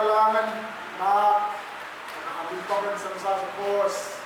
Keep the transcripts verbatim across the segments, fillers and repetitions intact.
Kalahngan, Mark, a pil pahn sansalohng koaros,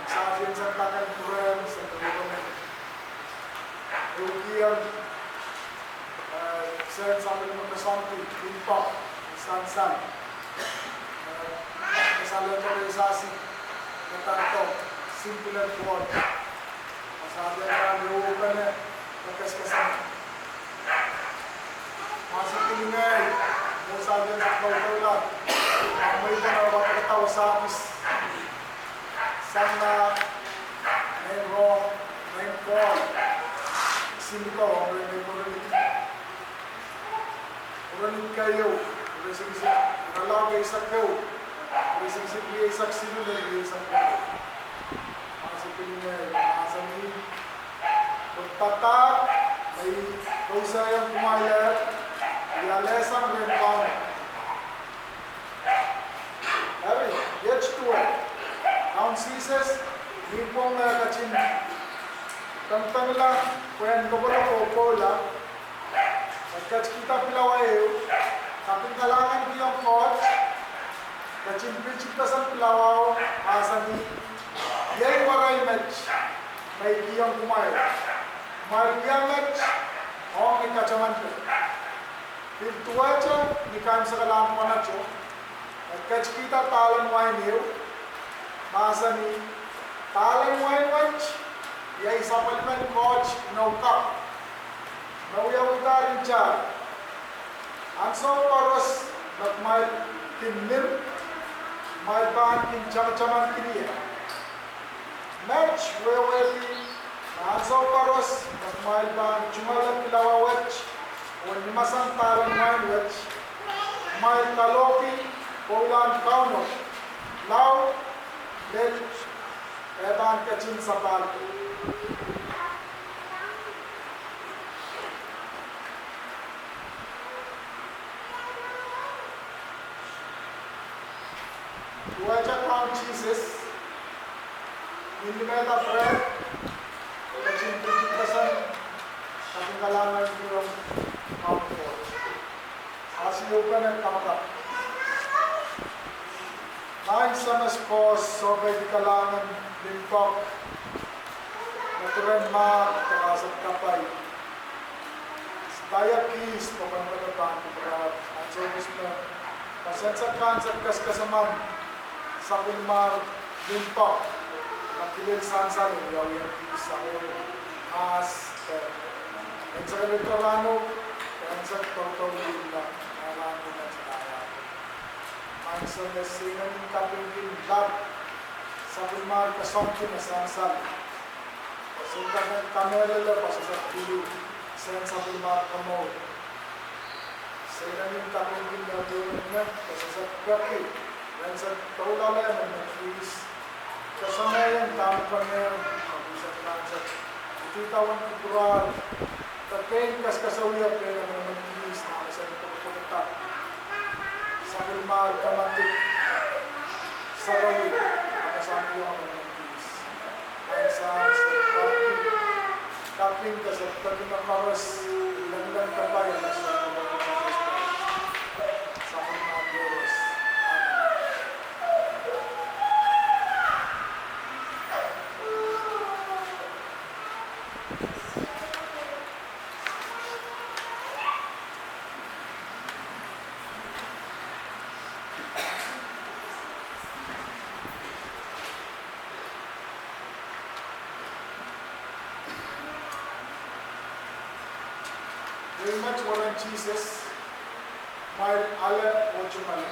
sahdiong sang kak en pwurehng sang kak en ehukiong, eh, sen sapwellime koasoandi, pil pahn sansal, eh, me saledo rehsasi, me pahn do, simple and bold. Sahdiong sang ehu pene, me kaskasang. Mahsen pil ngehi, me sahdiong sang kaukaula, me ih pene wahn kawasakis. Sang nan, nein Rom, nein Pohl, Sihmwuhdo, nein Korint. Korint keieu, iretikitik, irelaud eisek ehu, iretikitik rieisek siluh lel rieisek pahieu. Mahsen pil ngehi, mahsanih, pwe padahk me I kousoiong kumwail, I alehsang rehn Kauno. Eri, iet duwe, Kaun Sises, ni pwong me e ketin pengpengla pwehn lokolok oh pwoula, e ketikihda pilawa ehu, kaping kalahngan kihong Koht, ketin pil tipeseng pilawao, mahsanih, iei werei met, me I kihong kumwail. Kumwail wia met, ong ni katamanpe. Pil duwehte ni kaimwiseklahn pwanato, e ketikihda dahlen wain ehu, mahsanih, dahlen wain wet, iei sapwellimen Koht inou kapw, me wiawihdahr ntail. Ansou koaros me kumwail kin nim, kumwail pahn kin tamataman kin ie. Met wehwehki me ansou koaros me kumwail pahn tungoale pilawa wet oh nimahsang dahlen wain wet, kumwail kalohki pwoulahn Kauno, lao lel eh pahn ketin sapahl. Duwehte Kaun Sises, ni limehda bread, ketin pil tipeseng, kaping kalahngan kihong Kaun Koht. Ahsi ehupene kapakap. Maing Samat Koht, sohpeidi kalahngan, limpoak, me diren mahk de kaset kapai. Sidaia kis pokon pene pahn kupwurala ansou koaros me koasoandi kan se kaskasang sapwellimomwi limpoak, me kilel sansal en wiawihong kis sang ehu mahs, eh, en sakaradahn rahno, en sakaradahn doadoahk, en sakaradahn rahno. Maing Samat, se inenen kapingki lap, sapwellimomwi koasoandi me sansal. Koasoandi me kamehlele, koasoandi pil sen sapwellimomwi komour. Se inenen kapingki me pil me, koasoandi peki, ren se doulahng emen kis. Koasoandi en dahme pahn, koasoandi pahn se, idawehn kupwuramwail, de pein kaskasawih pein emen kis, nan mesen pokopokda sapwellimomwi kamatik sarawi, de kasalehiong emen kis. Maing Sahm, se kaping, kaping de se peki me koaros, lengileng kapai, de se peki me koaros, sapwellimomwi koaros. Amen. Iei met weren Sises, kumwail ale oh tungoale.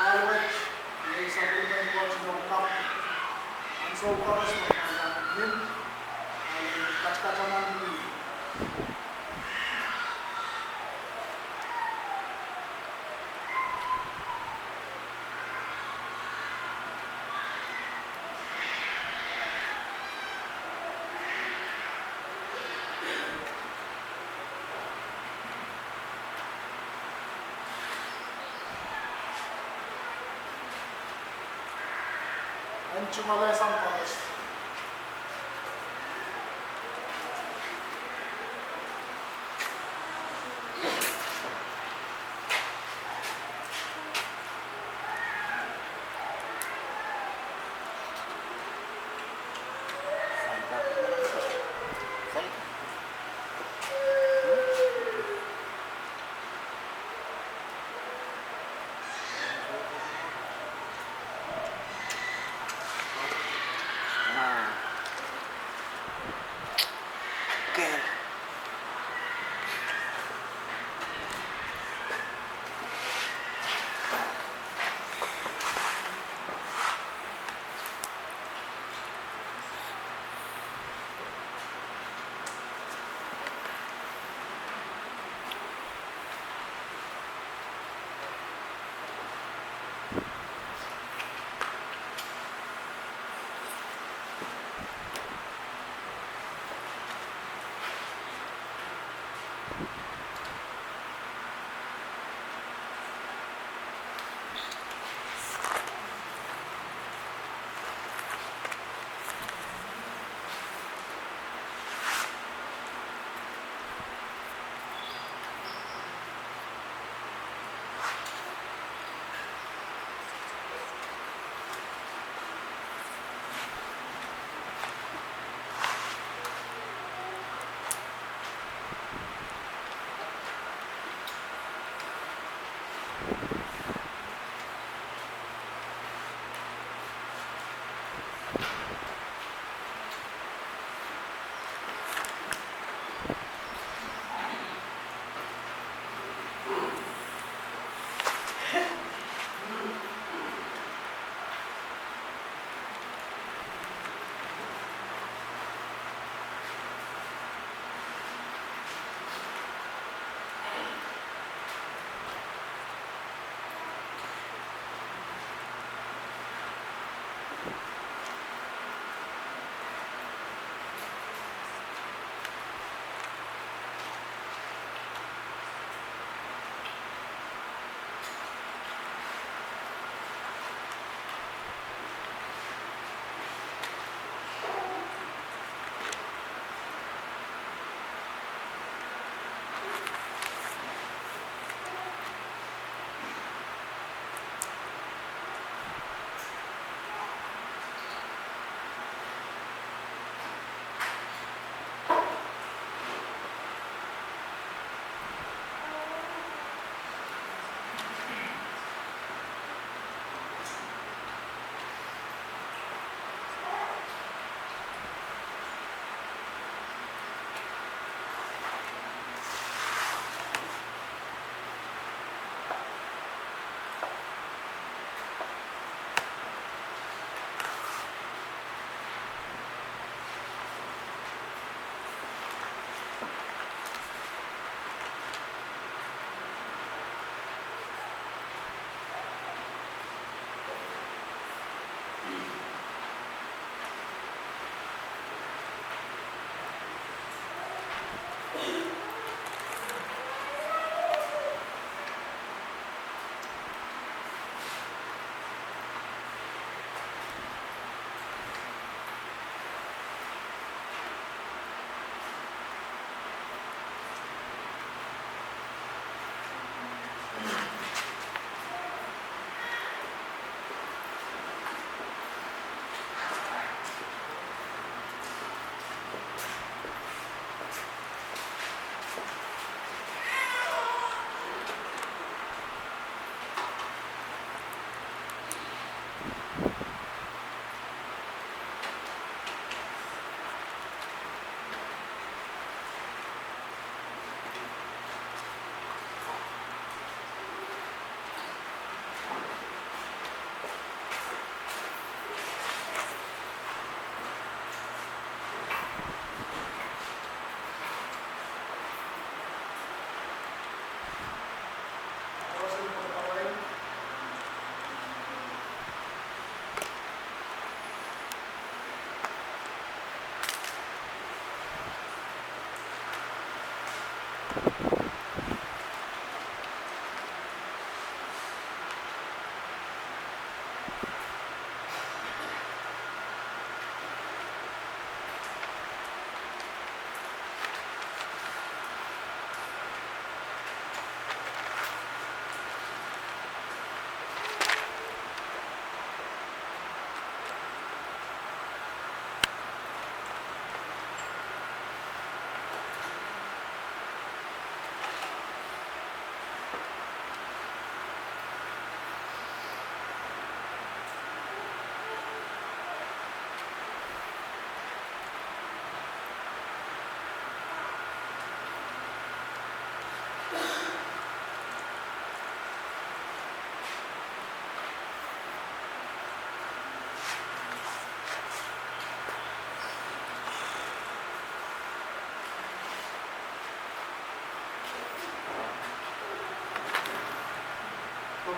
Ahl wet, iei sapwellimen Koht me kak ansou koaros me pahn nim, ahl en katkataman pwihn. En tungoale sang koaros.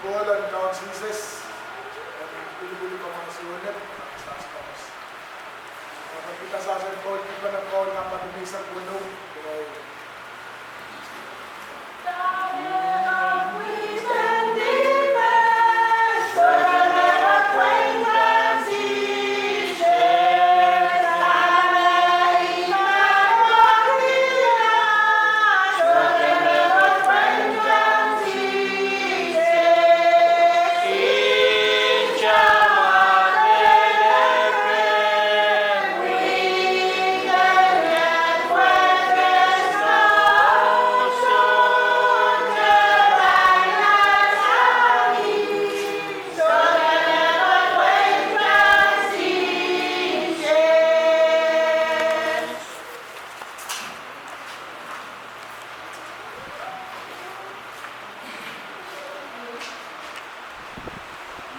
Koul en Kaun Sises, en pilipil komwi Souleng, nan sahs koaros. Nan pil sahs en Koul, pil en Koul, nan pil eisek weneu.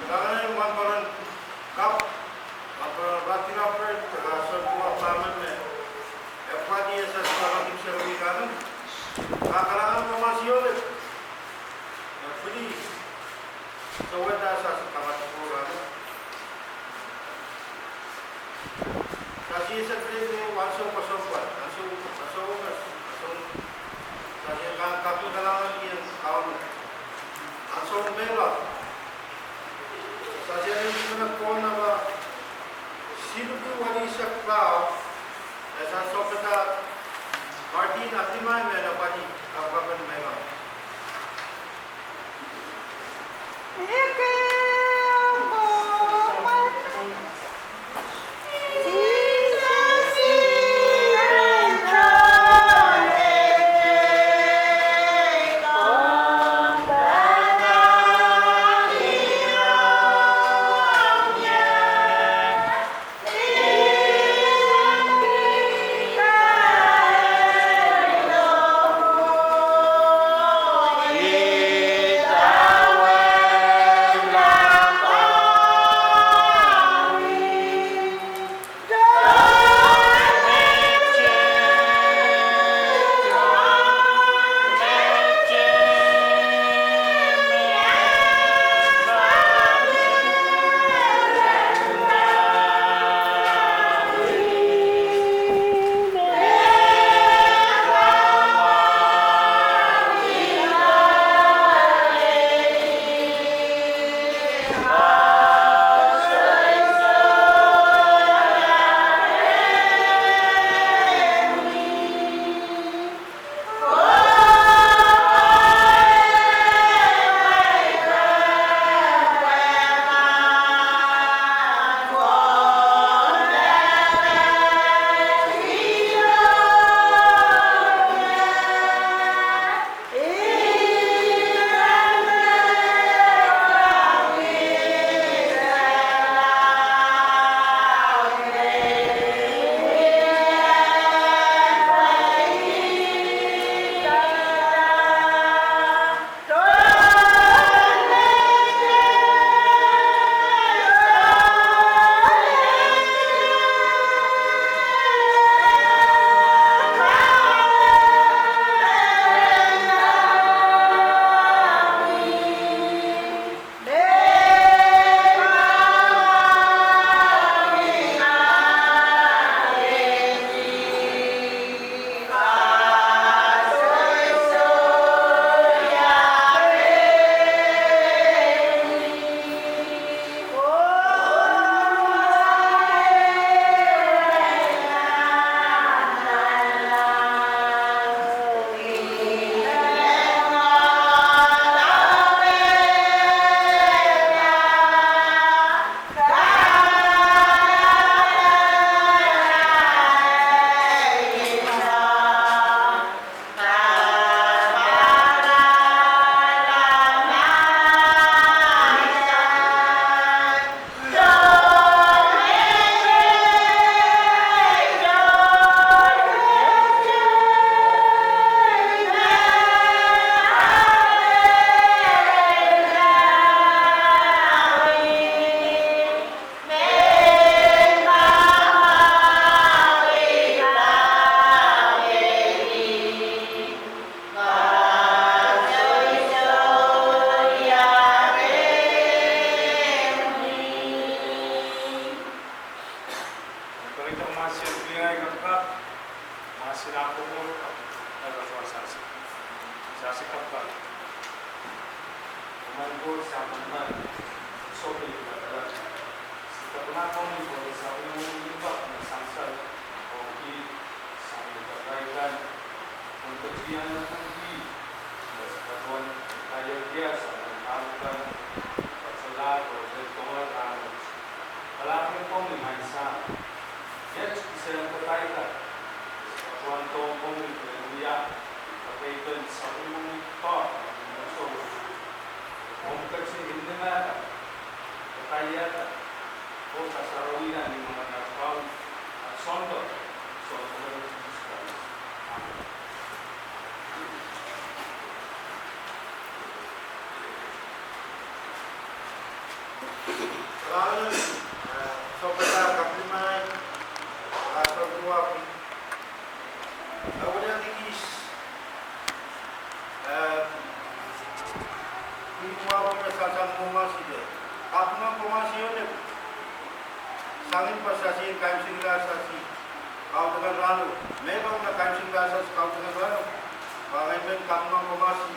Kalahngan en wahnpoaron kapw, wahnpoaron Rocky Robert, de kalahngan en duwen pahn men me e pwadi e sehse kalahngan en seri kan. Kalahngan en Mama Siolek, e pwidi sewese sehse kalahngan en duwen. Sehse se pil de ansou koasokoasoia, ansou, ansou, ansou. Sehse kan kapw kalahngan en kawano. Ansou mehla. Sehse en mehn kona wa siluku wadisek pau. E sehse sohpeiong Martin Akimai me lapwadi kapakap en mehla. Kalahngan komwi, Maing Sahm. Iet kisehn kadaika, pwehn dohng komwi pwe wia kapehden sapwellimomwi Koht, oh komw ketin nda me, kadaiada, oh kasarawiada ni mwaren Kaun Soundor, Soundor Sises Krais. Amen. Kalahngan, eh, sounpar kaplimai, eh, sounpar wahpw. Eh, wia dikis, eh, ni wahpw me sansal mwomwahside. Kaping komwi Soundor. Sangin pwe sasi en kaimwisekla sasi kaudok en rahno. Me pahn kaimwisekla sasi kaudok en rahno. Pwe ngehi men kaping komwi.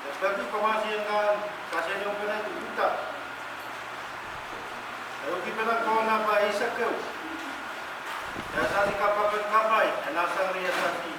E peki komwi en kan sasi en upene dududa. E ukipene kona pa eisek ehu. E sasi kapakap en kapai, e nah sang ni e sasi.